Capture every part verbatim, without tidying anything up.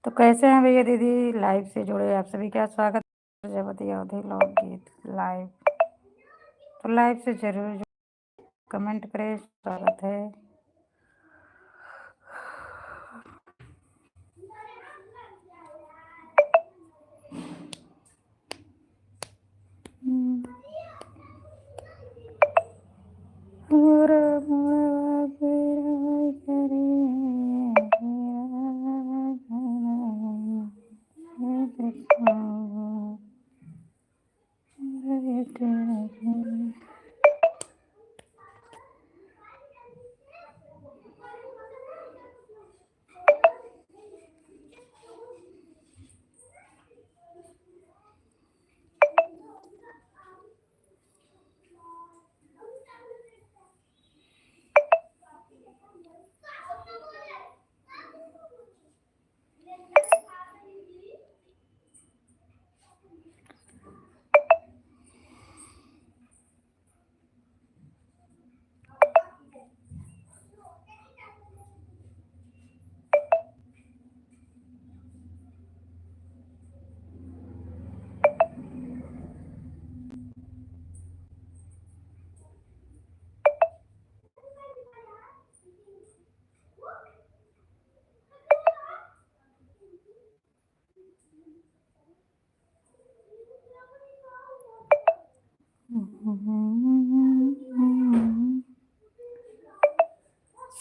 तो कैसे हैं भैया दीदी, लाइव से जुड़े आप सभी का स्वागत है प्रजापति अवधी लोकगीत लाइव। तो लाइव से जरूर जुड़े, कमेंट करें, स्वागत है।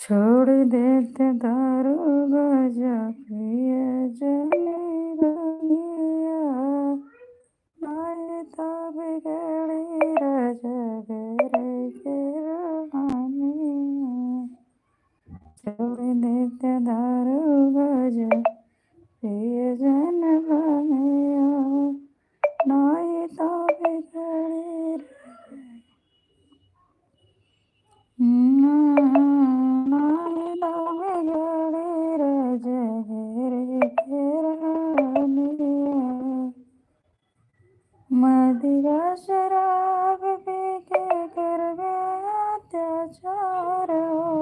छोड़ देते दारू गाजा पिए जने बनिया, नाहीं तो बिगड़ी राजा घर के रहनिया। छोड़ देते दारू गाजा पिए जन बनिया, नाहीं तो बिगड़ी राजा। मदिरा शराब पी के करबे अत्याचार हो,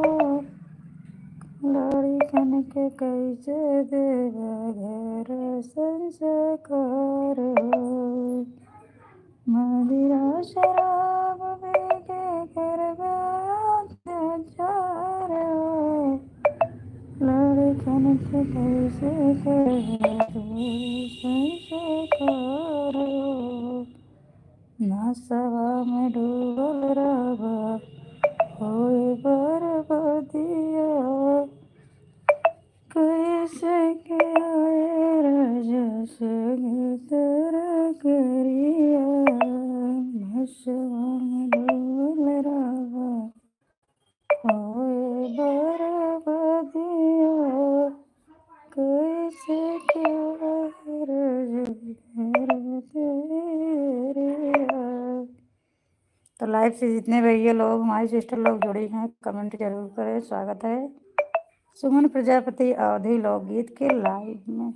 लड़िकन के कैसे देबे घर संस्कार हो। मदिरा शराब पी के करबे अत्याचार हो, लड़िकन के कैसे करबे तू संस्कार हो। नसवा में डूबल रहबा, होए बर्बादिया। कैसे के आए राजा संग तोरा करिया, नसवा में डूबल रहबा, होए बर्बादिया। कैसे के आए राजा संग तोरा करिया। तो लाइव से जितने भैया लोग, हमारी सिस्टर लोग जुड़ी हैं, कमेंट जरूर करें, स्वागत है सुमन प्रजापति अवधी लोकगीत के लाइव में।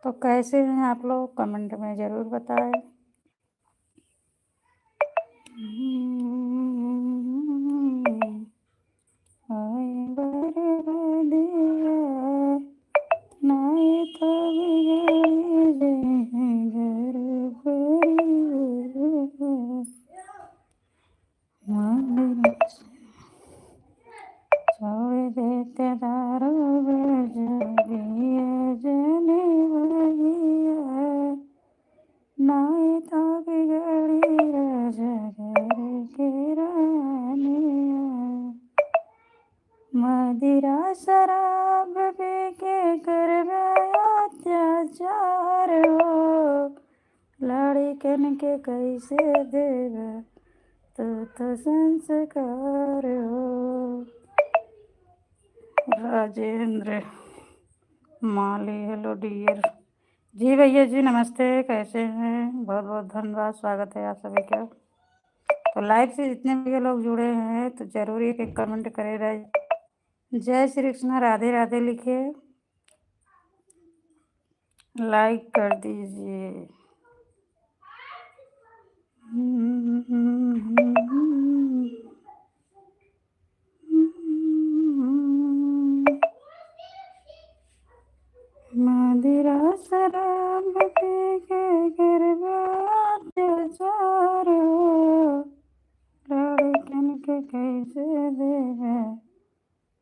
तो कैसे हैं आप लोग, कमेंट में जरूर बताएं। हाय बर्बादिया, नाहीं तो बिगड़ी जइहैं घर परिवार। छोड़ देते दारू गाजा पिए जने बनिया, नाहीं तो बिगड़ी राजा घर के रहनिया। मदिरा शराब पी के करबे अत्याचार हो, लड़िकन के कैसे देबे तू तो संस्कार हो। राजेंद्र माली, हेलो डियर। जी भैया जी, नमस्ते, कैसे हैं? बहुत बहुत धन्यवाद, स्वागत है आप सभी का। तो लाइव से जितने भी लोग जुड़े हैं, तो जरूर एक एक कमेंट करे रहे। जय श्री कृष्णा, राधे राधे लिखे, लाइक कर दीजिए।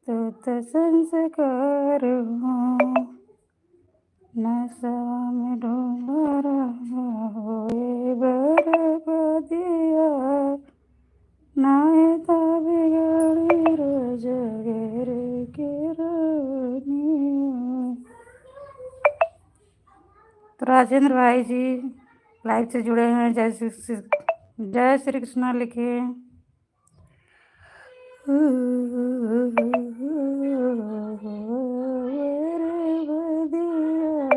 तो त संस्कार हो। नसवा में डूबा रहा होए बरबदिया, नाहीं तो बिगड़ी रजगर के रानिया। तो राजेंद्र भाई जी live से जुड़े हैं, जय श्री, जय श्री कृष्णा लिखे। बरबदिया,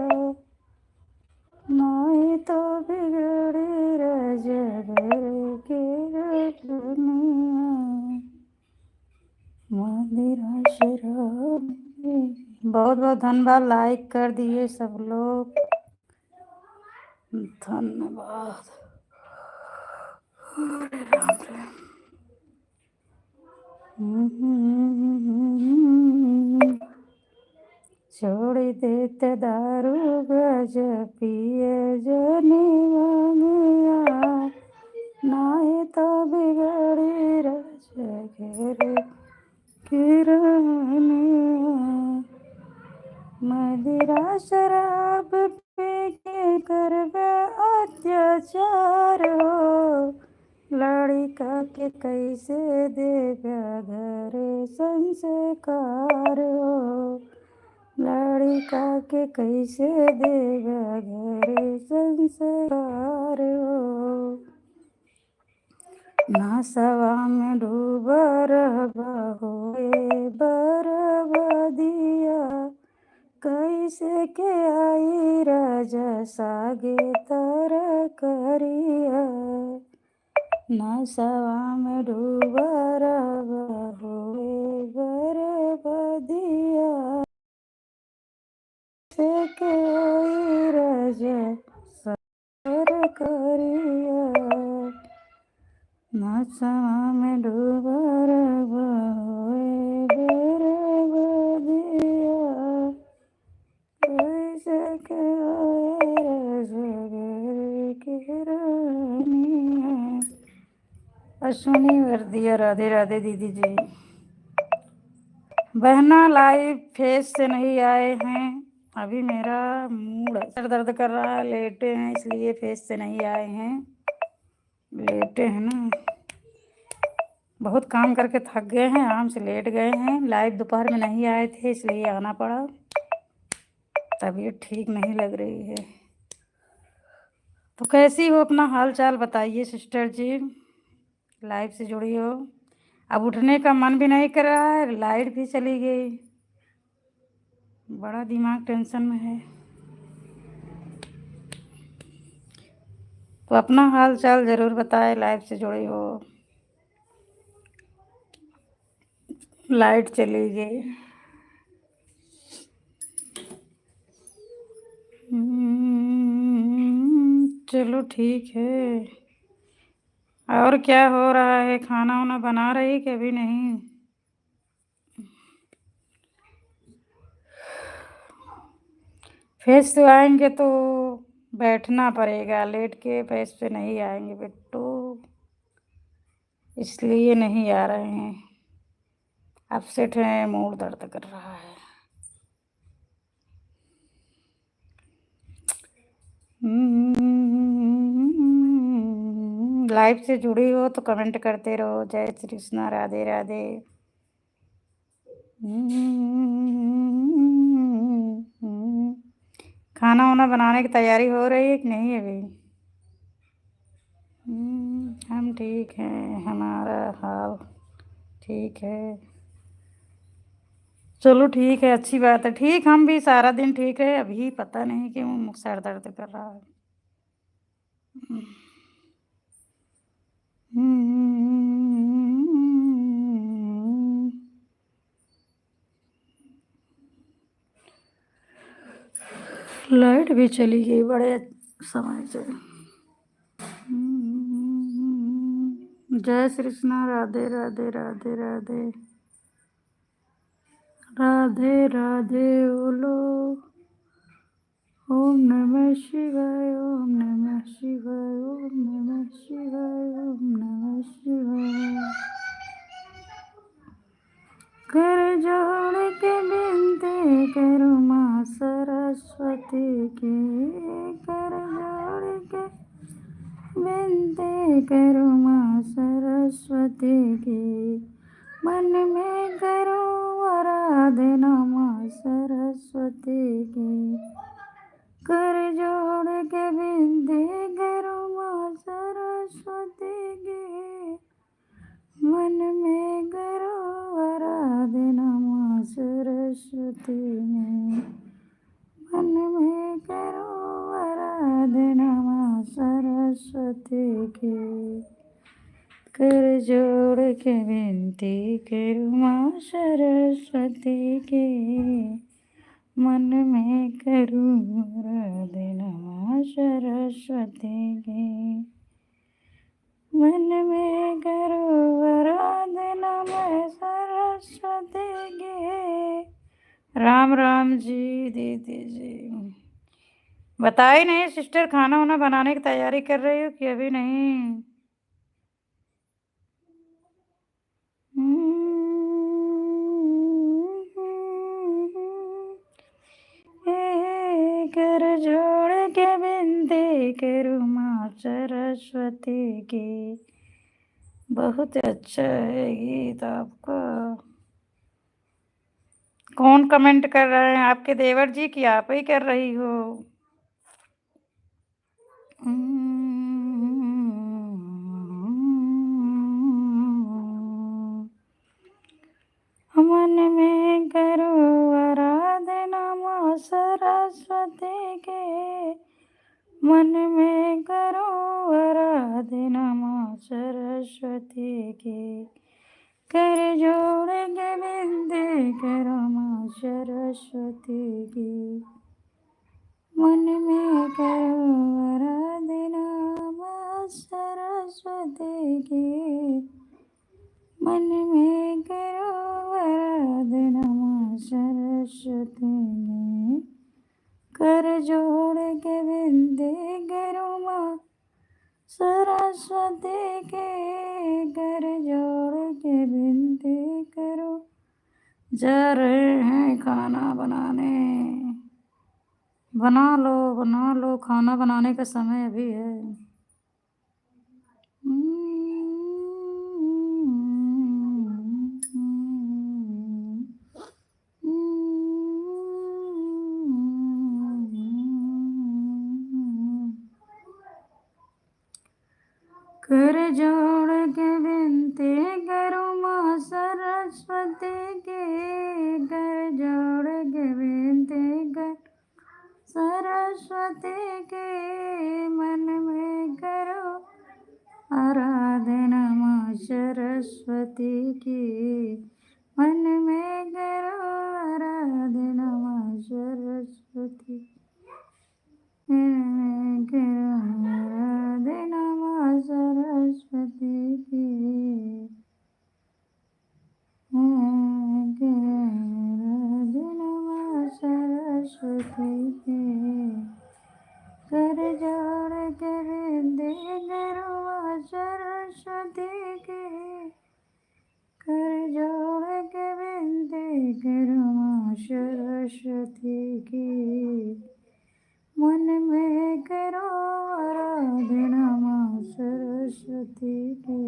नाहीं तो बिगड़ी रजगर के रानिया। मदिरा शराब। बहुत बहुत धन्यवाद, like कर दिए सब लोग, धन्यवाद। अरे राम रे। छोड़ी देत दारू गजा पिए जनी भांगिया, नाहीं तो बिगड़ी रजगर के रानिया। मदिरा शराब पी के करबे अत्याचार हो, लड़िका के कैसे देबे घर संस्कार हो, लड़िका के कैसे देबे घर संस्कार हो। नसवा में डूबा रहबा होए बरबदिया, कैसे के आई राजा सागे तरकरिया। नसवा में डूबा रहबा होए बरबदिया, कैसे के आई राजा तरकरिया। नसवा में डूबा रहबा होए बरबदिया, कैसे के आए रजगर के रानिया। अश्विनी वर्दिया, राधे राधे दीदी जी। बहना live face से नहीं आए हैं, अभी मेरा mood, सर दर्द कर रहा है, लेटे हैं इसलिए face से नहीं आए हैं, लेटे हैं ना, बहुत काम करके थक गए हैं, आराम से लेट गए हैं। Live दोपहर में नहीं आए थे इसलिए आना पड़ा, तबीयत ठीक नहीं लग रही है। तो कैसी हो, अपना हाल चाल बताइए sister जी, live से जुड़ी हो। अब उठने का मन भी नहीं कर रहा है, light भी चली गई, बड़ा दिमाग tension में है। तो अपना हाल चाल जरूर बताए, live से जुड़ी हो। Light चली गई। हम्म, चलो ठीक है। और क्या हो रहा है, खाना वाना बना रही कि अभी नहीं? Face से आएंगे तो बैठना पड़ेगा, लेट के face से नहीं आएंगे बिट्टू, इसलिए नहीं आ रहे हैं। Upset हैं, mood दर्द कर रहा है। हम्म, live से जुड़ी हो तो comment करते रहो। जय श्री कृष्णा, राधे राधे। हम्म, खाना वाना बनाने की तैयारी हो रही है कि नहीं अभी? हम्म, हम ठीक हैं, हमारा हाल ठीक है। चलो ठीक है, अच्छी बात है। ठीक, हम भी सारा दिन ठीक रहे, अभी पता नहीं क्यों मुख सर दर्द कर रहा है। हम्म। Light भी चली गई बड़े समय से। हम्म, जय श्री कृष्णा, राधे राधे, राधे राधे, राधे राधे बोलो। ओम नमः शिवाय, ओम नमः शिवाय, ओम नमः शिवाय, ओम नमः शिवाय। कर जोड़ के बिनती करूँ माँ सरस्वती की, कर जोड़ के बिनती करूँ माँ सरस्वती की, मन में करूँ आराधना माँ सरस्वती की। कर जोड़ के बिनती करूँ माँ सरस्वती की, मन में करूँ आराधना माँ सरस्वती में, मन में करूँ आराधना माँ सरस्वती की। कर जोड़ के बिनती करूँ माँ सरस्वती की, मन में करूँ आराधना माँ सरस्वती की, मन में करूँ आराधना माँ सरस्वती की। राम राम जी दीदी जी। बताई नहीं सिस्टर, खाना वाना बनाने की तैयारी कर रही हो कि अभी नहीं? ए, कर जोड़ के बिनती करूँ माँ सरस्वती की। बहुत अच्छा है गीत आपका। कौन कमेंट कर रहे हैं, आपके देवर जी कि आप ही कर रही हो? मन में करो आराधना माँ सरस्वती के, मन में करो आराधना माँ सरस्वती के। कर जोड़ के बिनती करो माँ सरस्वती की, मन में करो आराधना माँ सरस्वती की, मन में करो आराधना माँ सरस्वती की। कर जोड़ के बिनती करो माँ सरस्वती के, कर जोड़ के बिनती करो। जा रहे हैं खाना बनाने। बना लो, बना लो, खाना बनाने का समय अभी है। कर जोड़ के बिनती करूँ माँ सरस्वती के, कर जोड़ के बिनती करूँ सरस्वती के, मन में करो आराधना माँ सरस्वती की, मन में करो आराधना माँ सरस्वती, मन में करो आराधना माँ सरस्वती की। सरस्वती के कर जोड़ के बिनती करूँ माँ सरस्वती के, कर जोड़ के बिनती करूँ माँ सरस्वती की। मन में करो आराधना माँ सरस्वती की,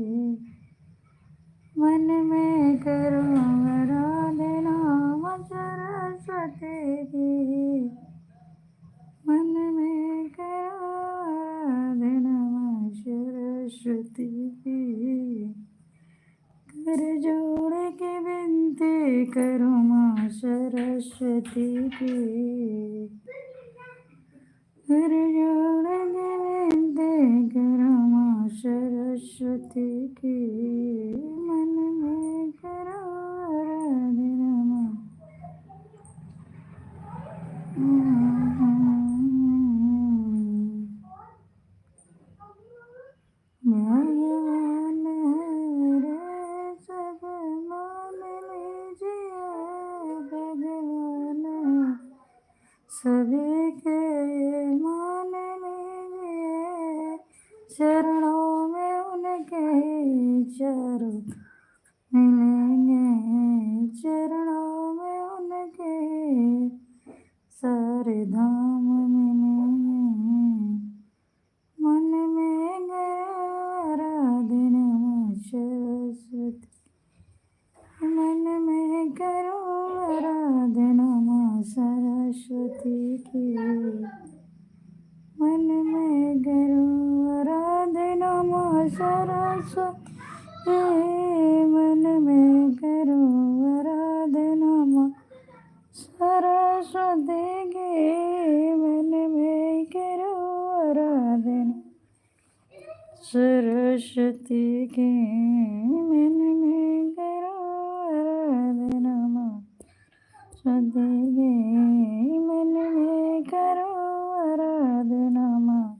मन में करो आराधना माँ सरस्वती की, मन में करो आराधना माँ सरस्वती की। कर जोड़ के बिनती करूँ माँ सरस्वती की, कर जोड़ के बिनती करूँ माँ सरस्वती की, मन में करो आराधना माँ। भगवान हरे सब मान लीजिए, भगवान सभी के मान लीजिए, चरणों में उनके ही चारों मिलेंगे। धाम में मन में करो आराधना माँ सरस्वती। मन में करो आराधना माँ सरस्वती की। मन में करो आराधना माँ सरस्वती। मन में करो आराधना माँ सरस्वती के। मन में करो आराधना सरस्वती के। मन में करो आराधना माँ सरस्वती के। मन में करो आराधना माँ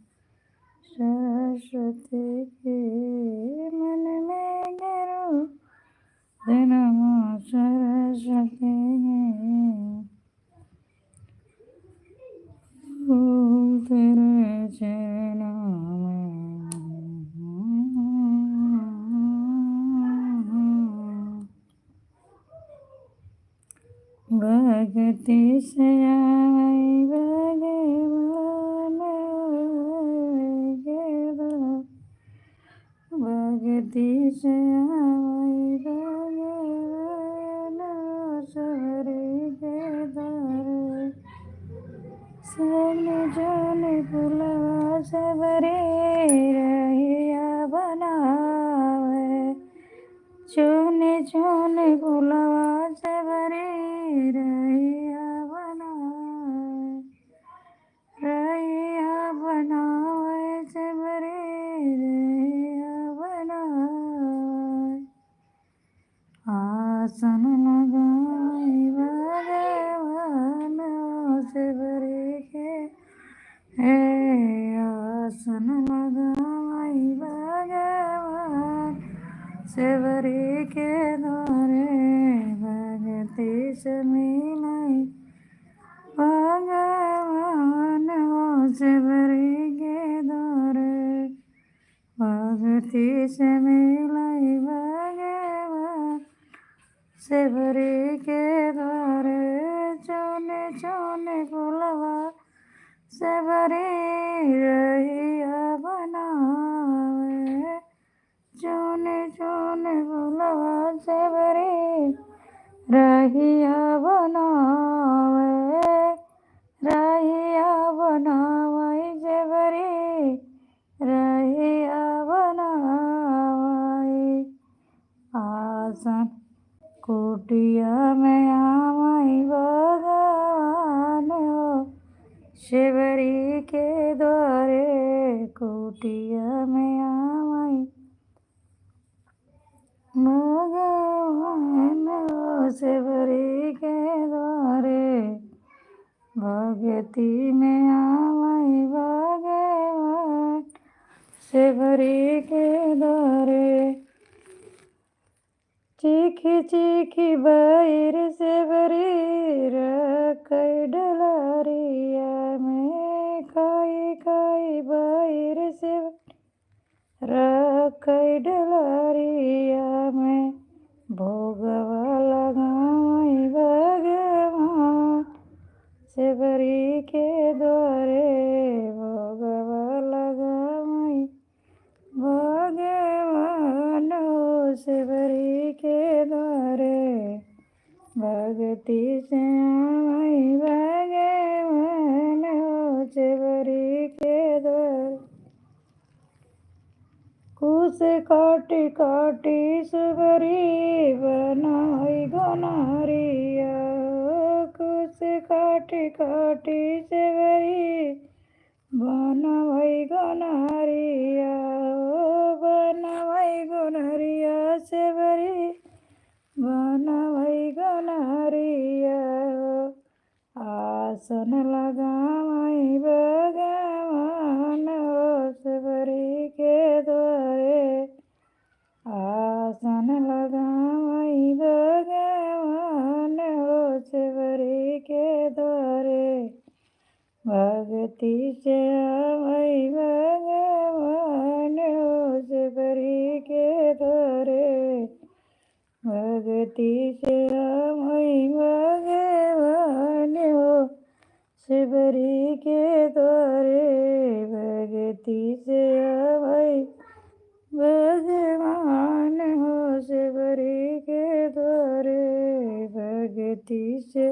सरस्वती के। मन में करो आराधना माँ सरस्वती के। फूल तेरे चरणों में। भक्ति से आवै भगवान के द्वार। भक्ति से आवै भगवान सबरी के द्वार। सोने सोने फुलवा सबरी रहिया बनावै। सोने सोने फुलवा सबरी रहिया बनावै। रहिया बनावै सबरी रहिया बनावै। आसन लगाई भगवान सबरी के। हे आसन लगाई भगवान सबरी के द्वारे। भक्ति से मिलाई भगवान हो सबरी के द्वारे। भक्ति से मिलाई भगवान सबरी के द्वारे। सोने सोने फुलवा सबरी रहिया बनावै। सोने सोने फुलवा सबरी रहिया बनावै। रहिया बनावै सबरी रहिया बनावै। आसन कुटिया में आवै भगवान हो सबरी के द्वारे। कुटिया में आवै भगवान हो सबरी के द्वारे। भक्ति में आवै भगवान सबरी के द्वारे। चीखी चीखी बइर सबरी रखै डलरिया में। खाई खाई बइर सबरी रखै डलरिया में। भोगवा लगावै भगवान सबरी के द्वारे। भोगवा लगावै भगवान हो सबरी के द्वारे। भक्ति से आवै भगवान हो सबरी के द्वारे। कुश काटी काटी सबरी बनावै गोनरिया। कुश काटी काटी सबरी बनावै गोनरिया, ओ बनावै गोनरिया सबरी, बनावै गोनरिया। आसन लगावै भगवान हो सबरी के द्वारे। आसन लगावै भगवान हो सबरी के द्वारे। भक्ति से आवै भगवान हो सबरी के द्वारे। भक्ति से आवै भगवान हो शिवरी के द्वारे भगती से आवै भगवान हो। शिवरी के द्वारे भगती से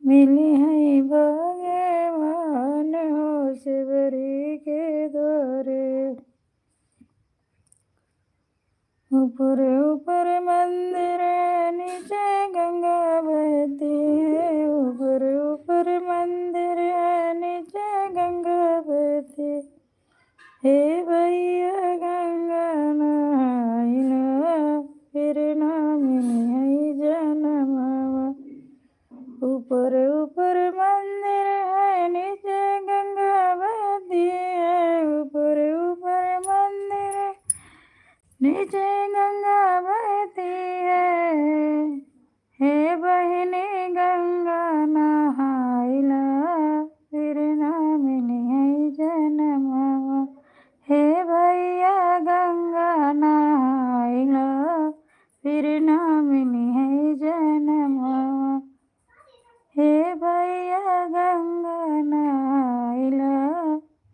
मिली है भगवान हो। शिवरी के द्वारे ऊपर ऊपर मंदिर है, नीचे गंगा बहती है। ऊपर ऊपर मंदिर है, नीचे गंगा बहती। हे भैया गंगा नहाइला, फिर ना मिली है जनमवा। ऊपर ऊपर मंदिर है, नीचे गंगा बहती है। ऊपर ऊपर मंदिर है, नीचे गंगा बहती है। हे बहिनी गंगा नहाइला, फिर ना मिली है जनमवा। हे भैया गंगा नहाइला, फिर ना मिली है जनमवा। हे भैया गंगा नहाइला,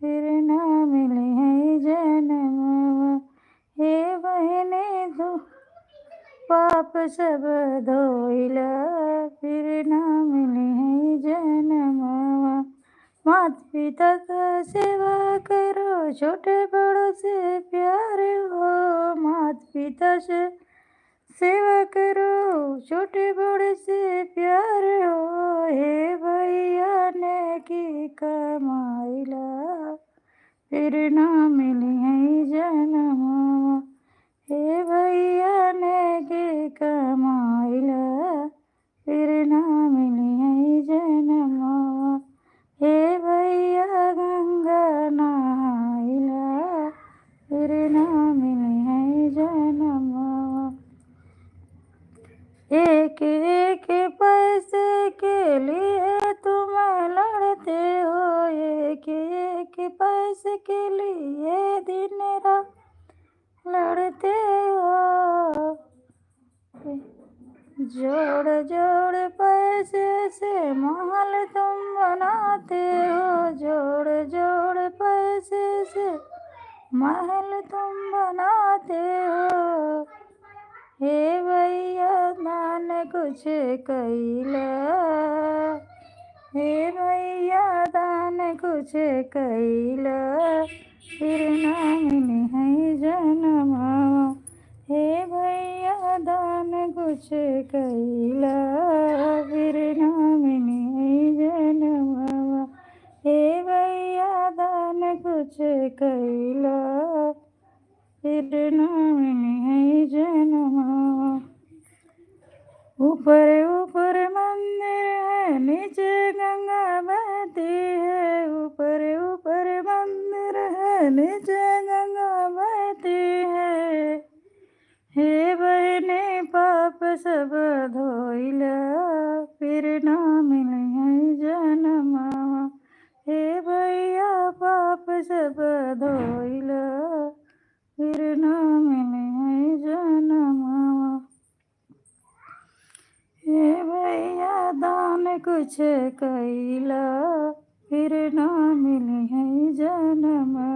फिर ना मिली है जनमवा। हे बहिनी तू पाप सब धोइला, फिर ना मिली है जनमवा। मात पिता का सेवा करो, छोटे बड़ों से प्यार हो। मात पिता से सेवा करो, छोटे बड़े से प्यार हो। हे भैया नेकी कमाइला, फिर ना मिली है जनमवा। हे भैया नेकी कमाइला, फिर ना मिली है जनमवा। हे भैया गंगा नहाइला, फिर ना मिली है जनमवा। एक एक पैसे के लिए तुम लड़ते हो, एक एक पैसे के लिए दिन रात लड़ते हो। जोड़ जोड़ पैसे से महल तुम बनाते हो, जोड़ जोड़ पैसे से महल तुम बनाते हो। हे भैया दान कुछ कइला, हे भैया दान कुछ कइला, फिर ना मिली है जनमवा। हे भैया दान कुछ कइला, फिर ना मिली है जनमवा। हे भैया दान कुछ कइला, फिर ना मिली है जनमवा। ऊपर ऊपर मंदिर है, नीचे गंगा बहती है। ऊपर ऊपर मंदिर है, नीचे गंगा बहती है। हे बहिनी पाप सब धोइला, फिर ना मिली है जनमवा। हे भैया पाप सब धोइला, फिर ना मिली है जनमवा। हे भैया दान कुछ कइला, फिर ना मिली है जनमवा।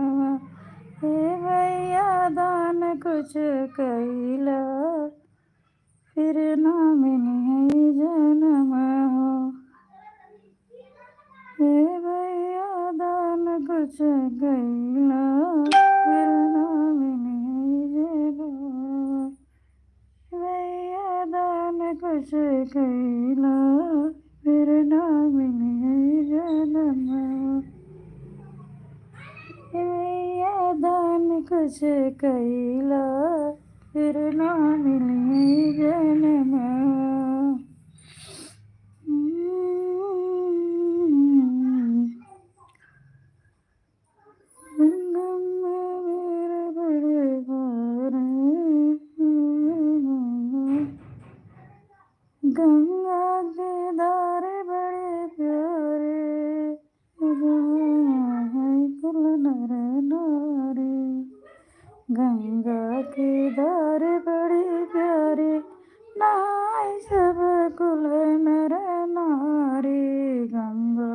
हे भैया दान कुछ कइला, फिर ना मिली है जनमवा। हे भैया दान कुछ कइला, फिर ना मिली है जनमवा। भैया दान कुछ कइला, फिर ना मिली है जनमवा। भैया दान कुछ कइला, फिर ना मिली है जनमवा। हम्म। गंगा में मेरे बड़े प्यारे, गंगा के धारे बड़े प्यारे, जहाँ है कुल नर नारी। गंगा के धारे बड़े प्यारे, नहाए सब कुल नर नारी। गंगा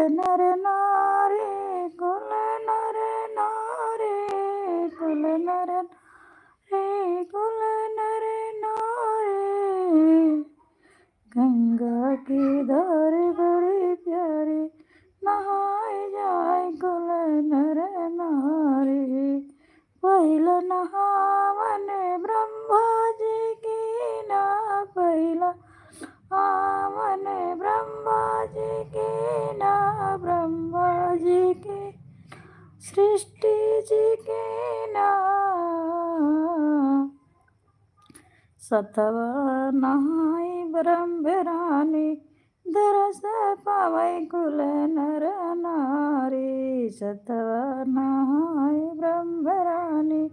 नर नारी, कुल नर नारी, कुल नर नारी, कुल नर नारी। गंगा की धार बड़ी प्यारी, नहाए जाए कुल नर नारी। पहिला नहावन ब्रह्मा जी कीना, पहिला नहावन ब्रह्मा जी कीना, ब्रह्मा जी के सृष्टि जी कीना। सतवा नहाई ब्रह्म रानी, दरस पावै कुल नर नारी। सतवा नहाई ब्रह्म रानी,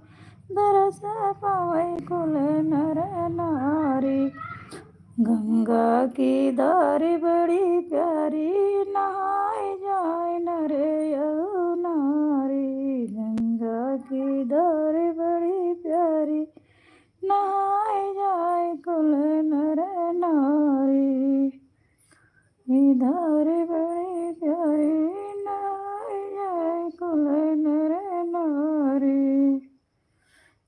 दरस पावै कुल नर नारी। गंगा की धार बड़ी प्यारी, नहाए जाए नर अउर नारी। गंगा की धार बड़ी प्यारी, नहाए जाए कुल नर नारी। ई धार बड़ी प्यारी, नहाए जाए कुल नर नारी।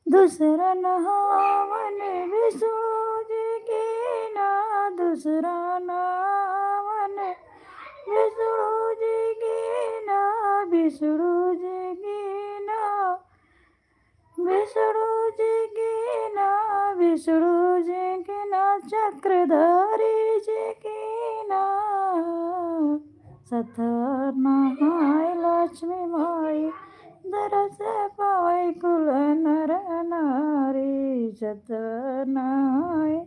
दूसरा नहावन विष्णु जी कीना, दूसरा नहावन विष्णु जी कीना, विष्णु जी कीना, विष्णु जी कीना, विष्णु जी कीना, चक्रधारी जी कीना। सतवा नहाए लक्ष्मी माई, दरस पावै कुल नर नारी। सतवा नहाए,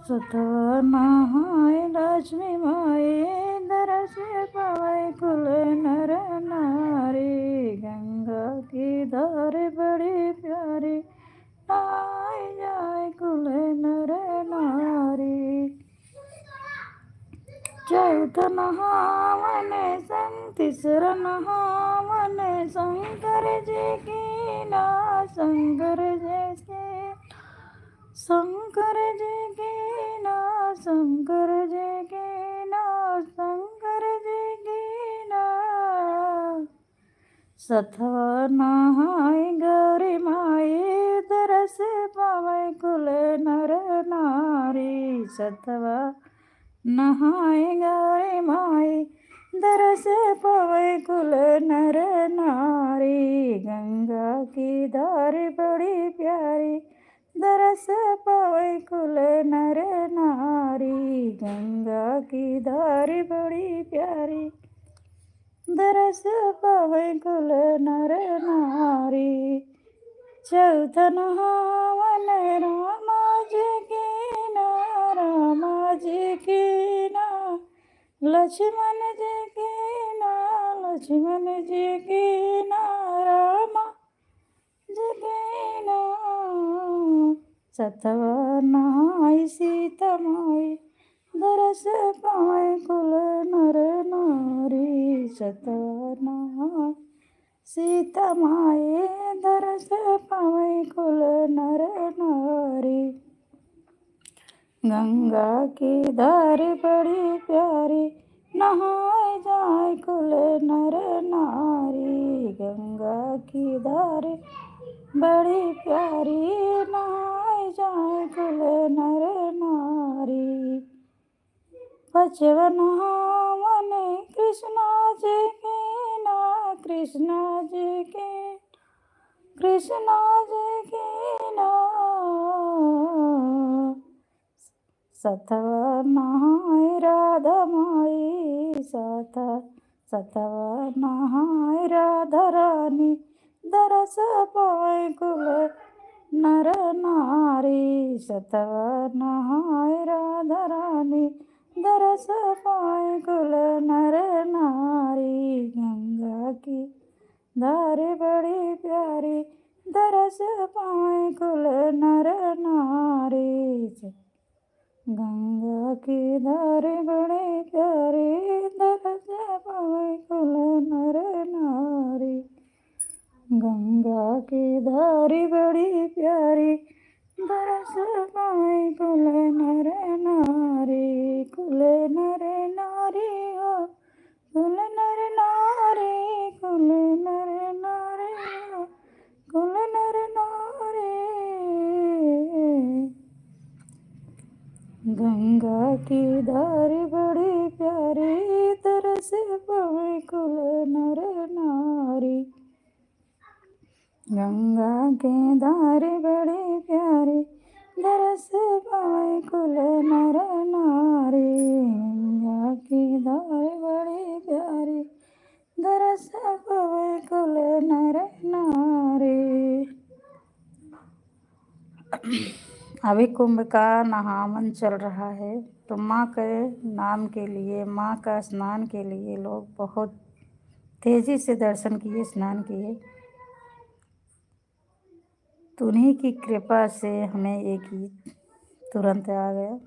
सतवा नहाए लक्ष्मी माई, दरस पावै कुल नर नारी। गंगा की धार बड़ी प्यारी, नहाए जाए कुल नर नारी। चौथा नहावन संग, तीसरा नहावन शंकर जी कीना, शंकर जी के, शंकर जी कीना, शंकर जी कीना, शंकर जी कीना। सतवा नहाए गौरी माई, दरस पावै कुल नर नारी। सतवा नहाए गौरी माई, दरस पावै कुल नर नारी। गंगा की धार बड़ी प्यारी, दरस पावै कुल नर नारी। गंगा की धार बड़ी प्यारी, दरस पावै कुल नर नारी। चौथा नहावन रामा जी कीना, रामा जी कीना, लक्ष्मण जी कीना, लक्ष्मण जी कीना, रामा जी कीना। सतवा नहाई सीता माई, दरस पावै कुल नर नारी। सतवा नहाई सीता माई, दरस पावै कुल नर नारी। गंगा की धार बड़ी प्यारी, नहाए जाए कुल नर नारी। गंगा की धार बड़ी प्यारी, नहाए जाए कुल नर नारी। पाँचवा नहावन कृष्णा जी कीना, कृष्णा जी के, कृष्णा जी कीना। सतवा नहाए राधा माई, सत-, सतवा नहाए राधा रानी, दरस पावै कुल नर नारी। सतवा नहाए राधा रानी, दरस पावै कुल नर नारी। गंगा की धार बड़ी प्यारी, दरस पावै कुल नर नारी। गंगा की धार बड़ी प्यारी, दरस पावै कुल नर नारी। गंगा की धार बड़ी प्यारी, दरस पावै कुल नर नारी। कुल नर नारी, गंगा की धार बड़ी प्यारी, तरस पावे कुल नर नारी। गंगा की धार बड़ी प्यारी, तरस पावे कुल नर नारी। गंगा की धार बड़ी प्यारी, तरस पावे कुल नर नारी। अभी कुंभ का नहावन चल रहा है, तो माँ के नाम के लिए, माँ का स्नान के लिए लोग बहुत तेजी से दर्शन किए, स्नान किए। तो उन्हीं की कृपा से हमें ये गीत तुरंत आ गया।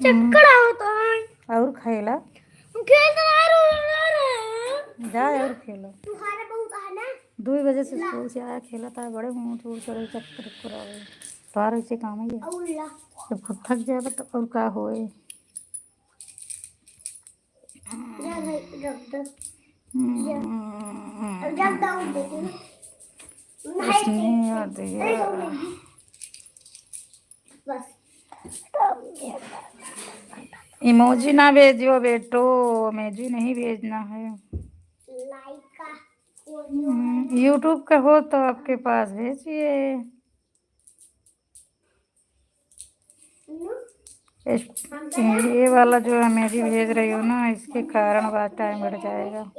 चक्कर आवत है। और खेला? खेल तो यार, यार, यार। जा और खेलो। तुम्हारा बहुत है ना? दो बजे से स्कूल से आया, खेला था, बड़े मुंह चोर चोर चक्कर चक्कर आवे। तोहार ऐसे काम है ये। और ला। जब खुद थक जाए तो और का होए? जा भाई, रख दो। हम्म। रख दो, दे दो। नहीं, इसमें यार, देखिए। बस। इमोजी ना भेजियो बेटो, इमोजी नहीं भेजना है। लाइक का। हम्म, YouTube का हो तो आपके पास भेजिए। इस, ये वाला जो इमोजी भेज रही हो ना, इसके कारण बहुत टाइम बढ़ जाएगा।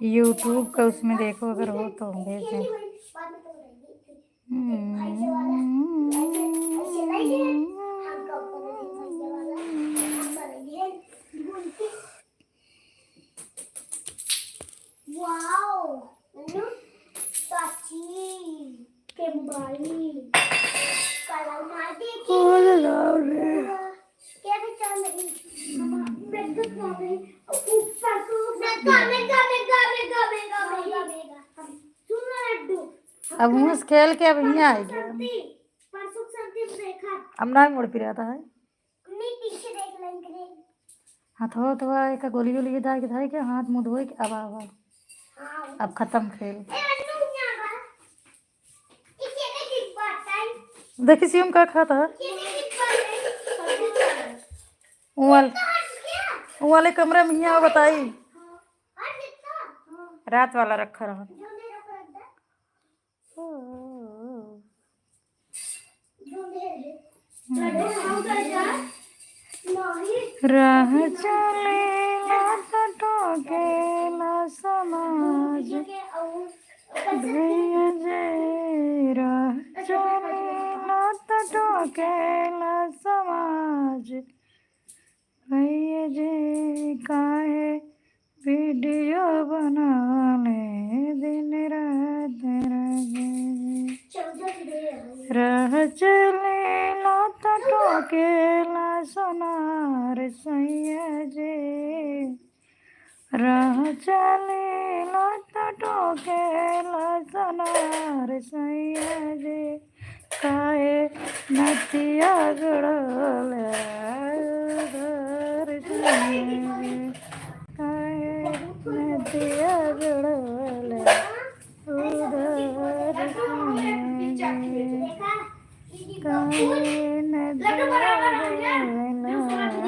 YouTube का उसमें देखो, अगर हो तो भेजें। वाओ, नु, चाची, केम्बाई, कलम मार दे की। अरे राम रे। क्या भी चांद नहीं। मेघ तो नहीं। ऊपर को मेघा, मेघा, मेघा। सुन ना लड्डू। अब मुंह से खेल के अब यहाँ आ गया। परसों संदीप देखा। अब ना मुड़ फिराता है। नहीं, पीछे देख लेंगे। हाथ हो तो एक गोली गोली के धार के धार के हाथ मुंह धोए के अब आवा। हाँ। अब खत्म खेल। ए, अन्नू, यहाँ बा। इसे के दिख बात है। देखी शिवम का खाता है। इसे के दिख बात है। वो वाल-, वो वाले कमरे में यहाँ बताई। हाँ। और कितना? हाँ। रात वाला रखा रहा। जो मेरा पर्दा। राह चलेला त टोकेला समाज। भैया जे राह चलेला त टोकेला समाज। भैया जे काहे वीडियो बनाले दिन रात रहे। राह चलेला त टोकेला सोनार सैया जे। राह चलेला त टोकेला सोनार सैया जे। काहे नथिया जुड़ल उधार सुने? काहे नथिया जुड़ल उधार सुने? काहे नथिया जुड़ल उधार?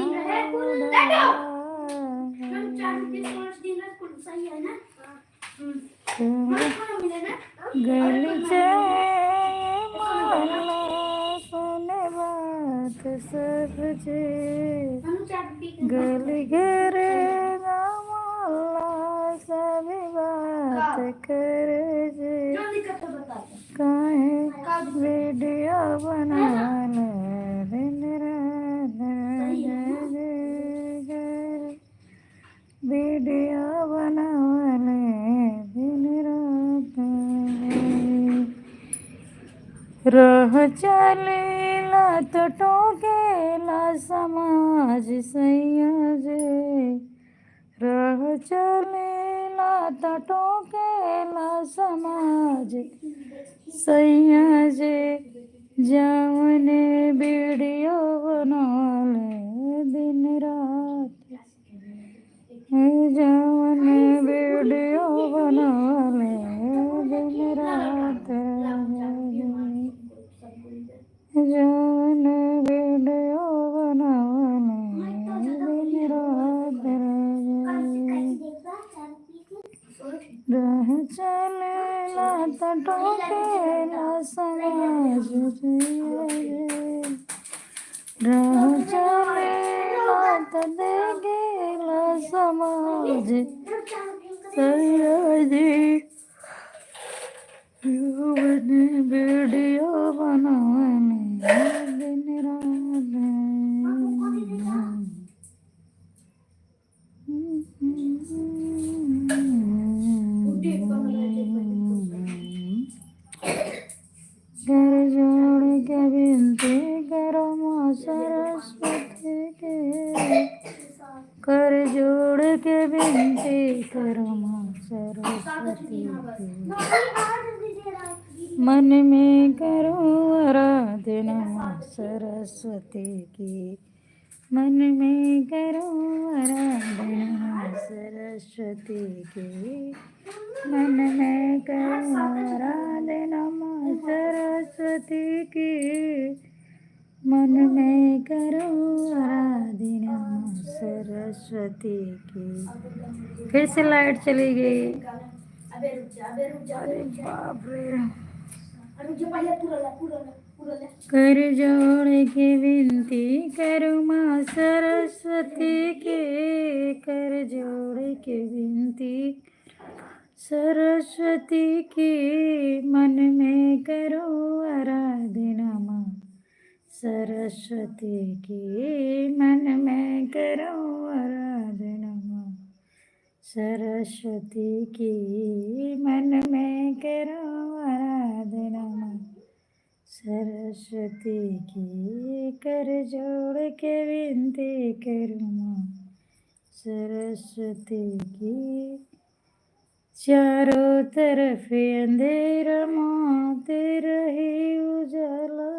गली जाए मोहल्ला सुने बात सब जे। गली घर गाँव मोहल्ला सभी बात करे जे। काहे वीडियो बनावले दिन रात रहे। वीडियो बनावले दिन रात रहे। राह चलेला त टोकेला समाज सैया जे। राह चलेला त टोकेला समाज सैया जे। जवन वीडियो बनावले दिन रात। जवन वीडियो बनावले दिन रात। जवन वीडियो बनावले दिन रात। राह चलेला त टोकेला समाज जिया रे। राह चलेला त देखेला समाज सैया जी। जवन वीडियो बनावले दिन रात। कर जोड़ के विनती करो माँ सरस्वती के। कर जोड़ के विनती करो माँ सरस्वती के। मन में करो आराधना माँ सरस्वती की। मन में करो आराधना माँ सरस्वती की। मन में करो आराधना माँ सरस्वती की। मन में करो आराधना माँ सरस्वती की। फिर से लाइट चली गई। अरे बाप रे। कर जोड़ के विनती करो माँ सरस्वती के। कर जोड़ के विनती सरस्वती की। मन में करो आराधना माँ सरस्वती की। मन में करो आराधना माँ सरस्वती की। मन में करो आराधना माँ सरस्वती की। कर जोड़ के विनती करूँ माँ सरस्वती की। चारों तरफ अंधेरा माँ तेरा ही उजाला।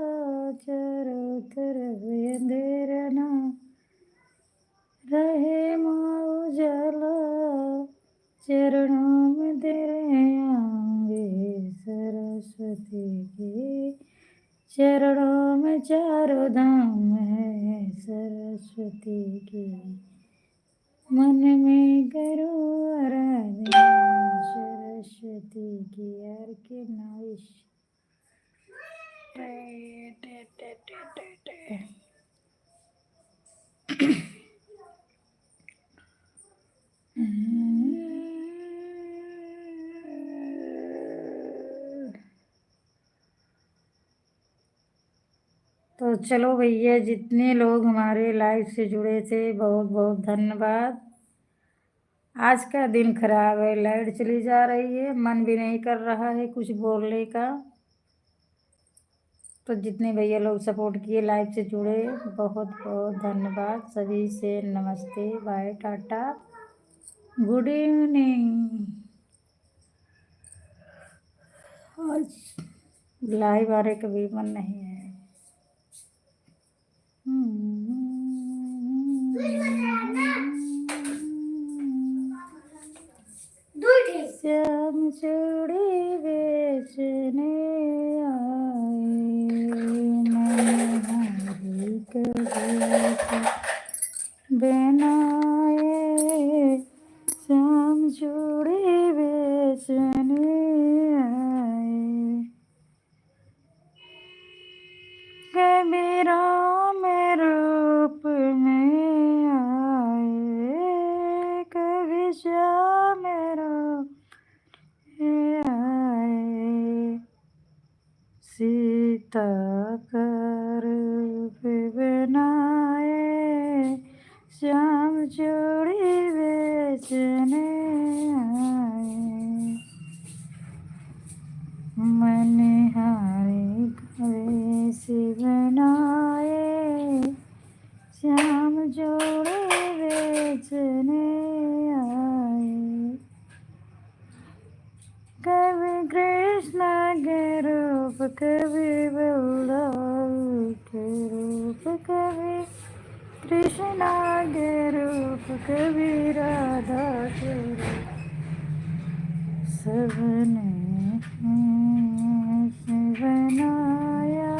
चारों तरफ अंधेरा ना रहे माँ उजाला। चरणों में तेरे आएंगे सरस्वती के। चरणों में चारों धाम है सरस्वती के। मन में करो आराधना सरस्वती की। यार के नाइस। टे, टे, टे। तो चलो भैया, जितने लोग हमारे लाइव से जुड़े थे, बहुत बहुत धन्यवाद। आज का दिन खराब है, लाइट चली जा रही है, मन भी नहीं कर रहा है कुछ बोलने का। तो जितने भैया लोग सपोर्ट किए, लाइव से जुड़े, बहुत बहुत धन्यवाद। सभी से नमस्ते, बाय, टाटा, गुड इवनिंग। आज लाइव आने का भी मन नहीं है। श्याम चूड़ी बेचने आए, मनोहरी के भेष बनाए। श्याम चूड़ी बेचने आए। कभी राम रूप में आए, कभी श्याम रूप में आए। सीता का रूप बनाए, श्याम चूड़ी बेचने आए। मनिहारी का वेश बनाए, श्याम चूड़ी बेचने आए। कभी कृष्णा के रूप, कभी बलराम के रूप, कभी कृष्णा के रूप, कभी राधा के रूप। सबने वेश बनाया,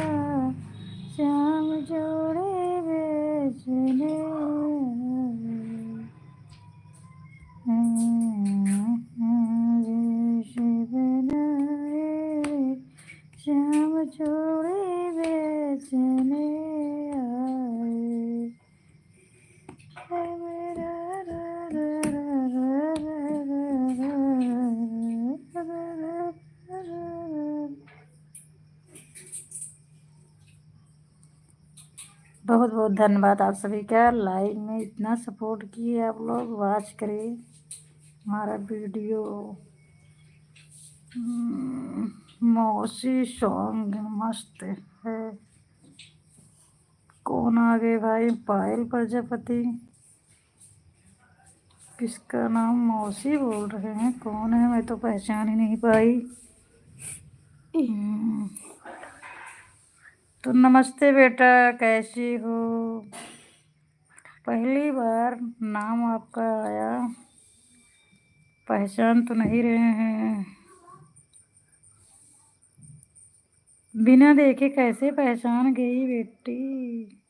श्याम चूड़ी बेचने आए। वेश बनाए, श्याम चूड़ी बेचने आए। बहुत बहुत धन्यवाद आप सभी का, लाइव में इतना सपोर्ट किए आप लोग, वॉच करिए हमारा वीडियो। हम्म, मौसी सॉन्ग मस्त है। कौन आ गए भाई? पायल प्रजापति। किसका नाम मौसी बोल रहे हैं? कौन है? मैं तो पहचान ही नहीं पाई। हम्म, तो नमस्ते बेटा, कैसी हो? पहली बार नाम आपका आया, पहचान तो नहीं रहे हैं। बिना देखे कैसे पहचान गई बेटी?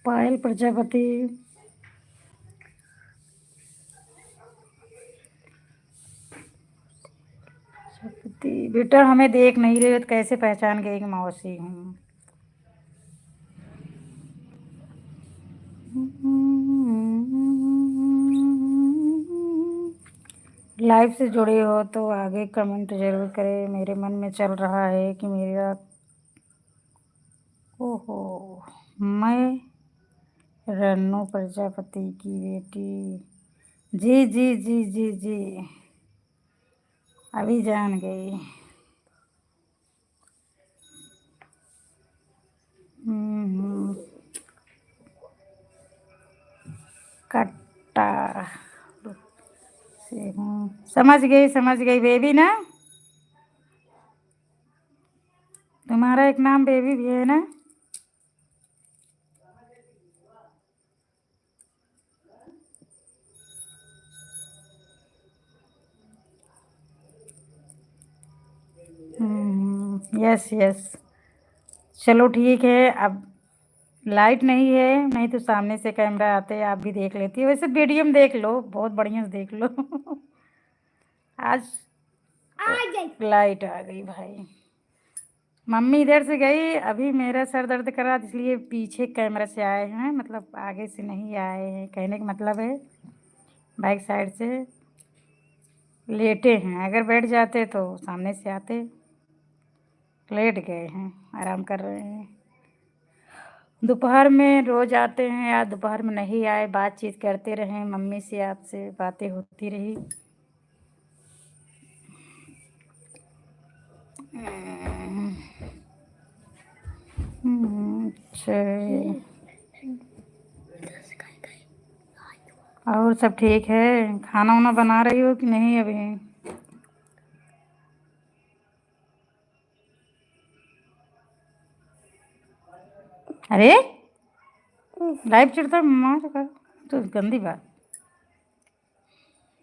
पायल प्रजापति। प्रजापति, बेटा हमें देख नहीं रहे हो तो कैसे पहचान गए कि मौसी हूँ? लाइव से जुड़े हो तो आगे कमेंट जरूर करें। मेरे मन में चल रहा है कि मेरा, ओहो, मैं रन्नू प्रजापति की बेटी। जी, जी, जी, जी, जी। अभी जान गई। हम्म, हम्म। कट्टा से हूँ। समझ गई, समझ गई बेबी ना। तुम्हारा एक नाम बेबी भी है ना? हम्म, यस, यस। चलो ठीक है, अब लाइट नहीं है, नहीं तो सामने से कैमरा आते, आप भी देख लेती। वैसे वीडियो में देख लो, बहुत बढ़िया से देख लो। आज आ गई। लाइट आ गई भाई। मम्मी इधर से गई, अभी मेरा सर दर्द कर रहा था, इसलिए पीछे कैमरा से आए हैं, मतलब आगे से नहीं आए हैं। कहने का मतलब है बैक साइड से लेटे हैं, अगर बैठ जाते तो सामने से आते। लेट गए हैं, आराम कर रहे हैं। दोपहर में रोज आते हैं, आज दोपहर में नहीं आए, बातचीत करते रहे, मम्मी से आपसे बातें होती रही। हम्म, हम्म, अच्छा। और सब ठीक है? खाना वाना बना रही हो कि नहीं अभी? अरे, लाइव चढ़ता मार का, तो गंदी बात।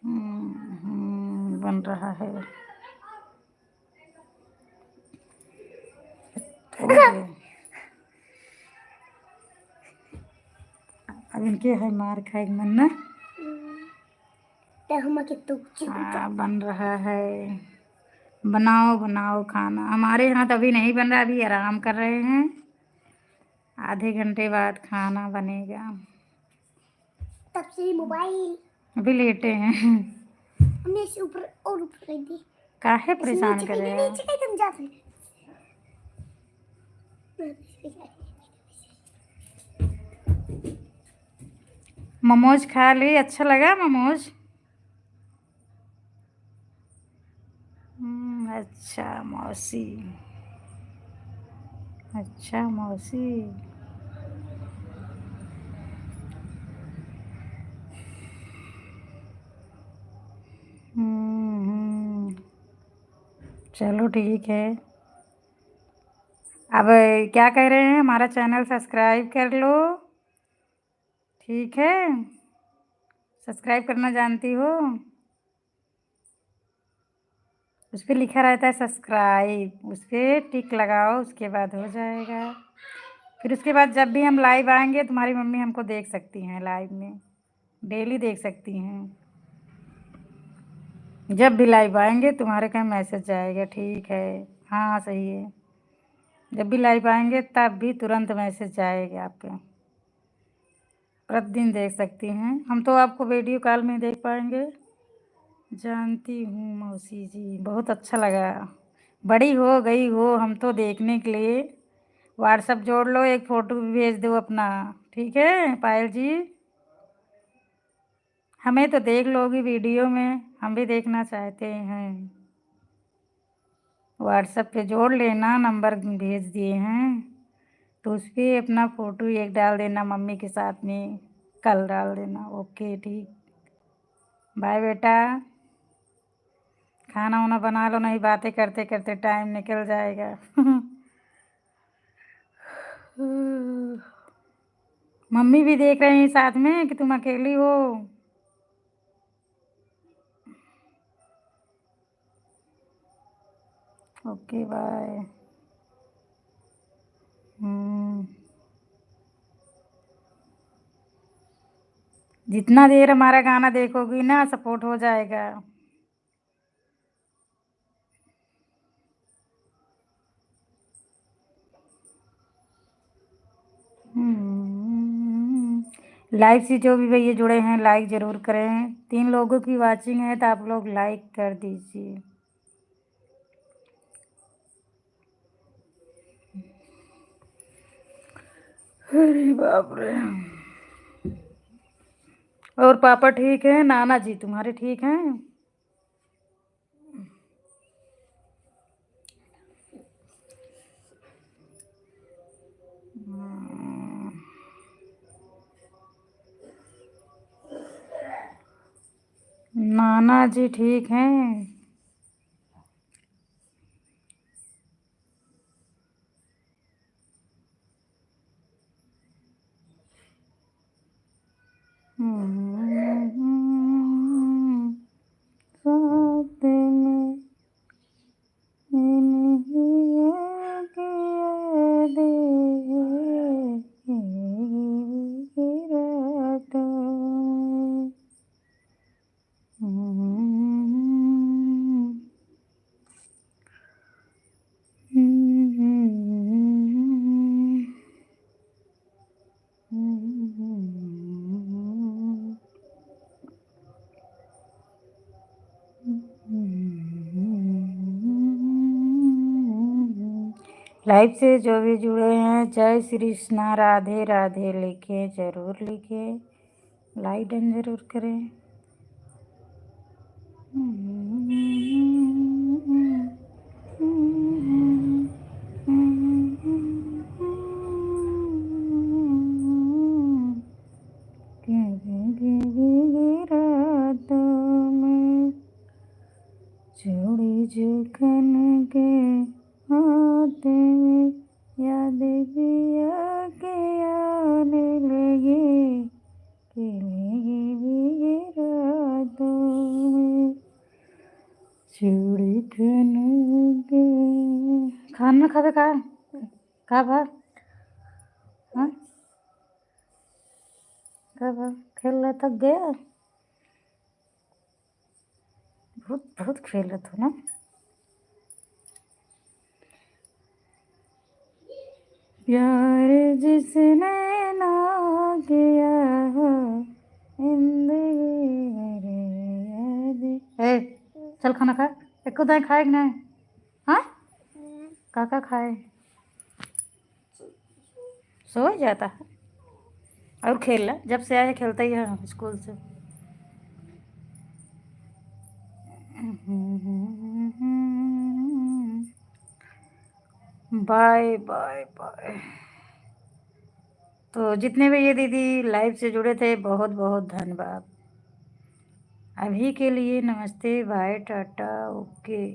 हम्म, हम्म, बन रहा है। अब इनके है मार खाए के मन ना। तो हम के तुक चिप हाँ, बन रहा है। बनाओ, बनाओ खाना। हमारे यहाँ तो अभी नहीं बन रहा, अभी आराम कर रहे हैं। आधे घंटे बाद खाना बनेगा। तब से ही मोबाइल। अभी लेटे हैं। हमने इसे ऊपर और ऊपर रख दी। काहे इसे परेशान नीचे कर रहे हैं? नीचे कहीं हम जाते हैं। मोमोज खा ली, अच्छा लगा मोमोज? हम्म, अच्छा मौसी, अच्छा मौसी। हम्म, हम्म। चलो ठीक है। अब क्या कह रहे हैं, हमारा चैनल सब्सक्राइब कर लो, ठीक है? सब्सक्राइब करना जानती हो? उस पे लिखा रहता है सब्सक्राइब, उस पे टिक लगाओ, उसके बाद हो जाएगा। फिर उसके बाद जब भी हम लाइव आएंगे, तुम्हारी मम्मी हमको देख सकती हैं लाइव में, डेली देख सकती हैं। जब भी लाइव आएंगे, तुम्हारे कहीं मैसेज जाएगा, ठीक है? हाँ, सही है। जब भी लाइव आएंगे, तब भी तुरंत मैसेज जाएगा आपके। प्रतिदिन देख सकती हैं। हम तो आपको वीडियो कॉल में देख पाएंगे। जानती हूँ मौसी जी, बहुत अच्छा लगा। बड़ी हो गई हो हम तो देखने के लिए। WhatsApp जोड़ लो, एक फोटो भी भेज दो अपना, ठीक है पायल जी? हमें तो देख लोगी वीडियो में, हम भी देखना चाहते हैं। WhatsApp पे जोड़ लेना, नंबर भेज दिए हैं, तो उस पे अपना फोटो एक डाल देना मम्मी के साथ में, कल डाल देना। ओके, ठीक, बाय बेटा। खाना वाना बना लो, नहीं बातें करते करते टाइम निकल जाएगा। मम्मी भी देख रही हैं साथ में कि तुम अकेली हो। Okay, bye. हम्म। जितना देर हमारा गाना देखोगी ना, सपोर्ट हो जाएगा। हम्म। लाइव से जो भी भैया जुड़े हैं, लाइक जरूर करें। तीन लोगों की वॉचिंग है, तो आप लोग लाइक कर दीजिए। अरे बाप रे। और पापा ठीक हैं? नाना जी तुम्हारे ठीक हैं? हम्म। नाना जी ठीक हैं? हम्म, साथ में इन्हीं के याद है, रातों में। लाइव से जो भी जुड़े हैं, जय श्री कृष्णा, राधे राधे लिखें, जरूर लिखें। लाइक डन जरूर करें। रातों में चूड़ी जो खन के हाथ में, याद पिया के आने लगे, कि भीगी भीगी रातों में चूड़ी खन के। खाना खाबे का? का बा? हाँ? का बा? खेल ले थक गया? बहुत, बहुत खेलत हो ना। प्यार जिसने ना किया हो, चल खाना खा। एको दाएं खाए कि नहीं? हाँ, का का खाए? सो जाता है। और खेल ला, जब से आए खेलता ही है स्कूल से। Bye bye bye. तो जितने भी ये दीदी लाइव से जुड़े थे, बहुत बहुत धन्यवाद। अभी के लिए नमस्ते, बाय, टाटा, ओके।